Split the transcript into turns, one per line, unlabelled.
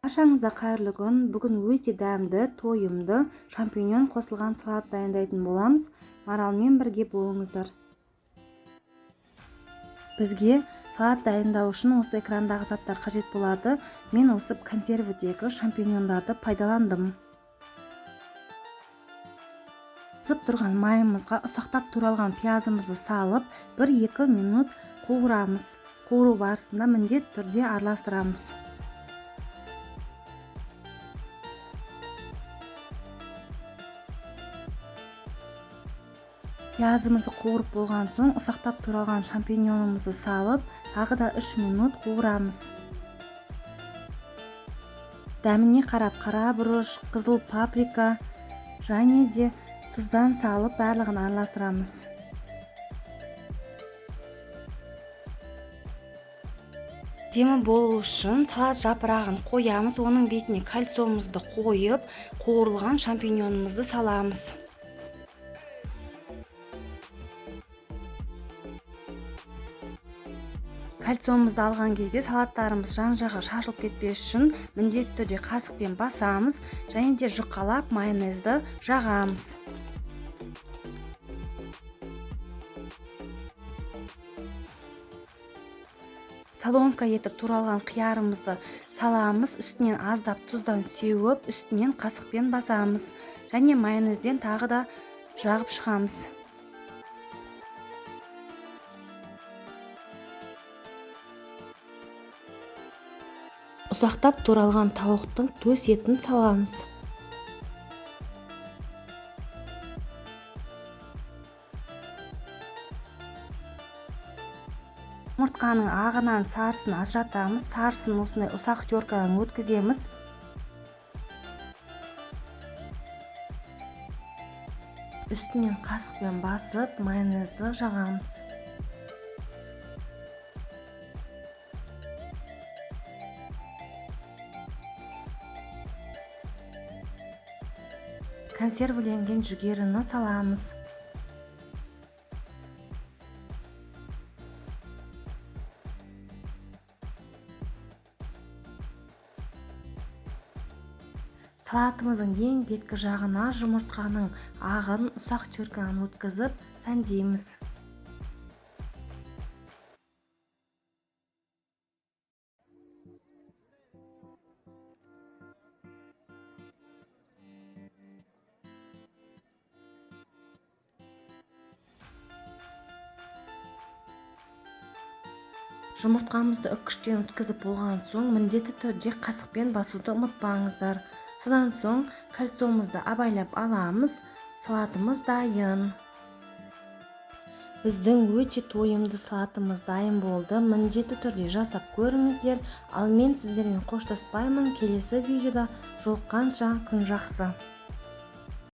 Баршаңызға қайырлы күн. Бүгін өте дәмді, тойымды шампиньон қосылған салат дайындайтын боламыз. Маралмен бірге болыңыздар. Бізге салат дайындау үшін осы экрандағы заттар қажет болады. Мен осы консервідегі шампиньондарды пайдаландым. Қызып тұрған майымызға ұсақтап туралған пиязымызды салып, 1-2 минут қуырамыз. Қуыру барысында міндетті түрде араластырамыз. Пиязымызды қуырып болған соң, ұсақтап туралған шампиньонымызды салып, тағы да 3 минут қуырамыз. Дәміне қарап қара бұрыш, қызыл паприка және де тұздан салып барлығын араластырамыз. Демі болу үшін салат жапырағын қоямыз, оның бетіне кольцомызды қойып, қуырылған шампиньонымызды саламыз. Кольцомызды алған кезде салаттарымыз жан-жағы шашылып кетпес үшін міндетті түрде қасықпен басамыз және де жұқалап майонезді жағамыз. Соломка етіп туралған қиярымызды саламыз, үстінен аздап тұздан сеуіп, үстінен қасықпен басамыз және майонезден тағы да жағып шығамыз. Ұсақтап туралған тауықтың төс етін саламыз. Жұмыртқаның ағынан сарысын ажыратамыз. Сарысын осындай ұсақ теркадан өткіземіз. Үстінен қасықпен басып, майонезді жағамыз. Консервіленген жүгеріні саламыз. Салатымыздың ең беткі жағына жұмыртқаның ағын ұсақ теркадан өткізіп сәндейміз. Жұмыртқамызды үккіштен өткізіп болған соң міндетті түрде қасықпен басуды ұмытпаңыздар. Содан соң кольцомызды абайлап аламыз. Салатымыз дайын. Біздің өте тойымды салатымыз дайын болды. Міндетті түрде жасап көріңіздер. Ал мен сіздермен қоштаспаймын. Келесі видеода жолыққанша күн жақсы.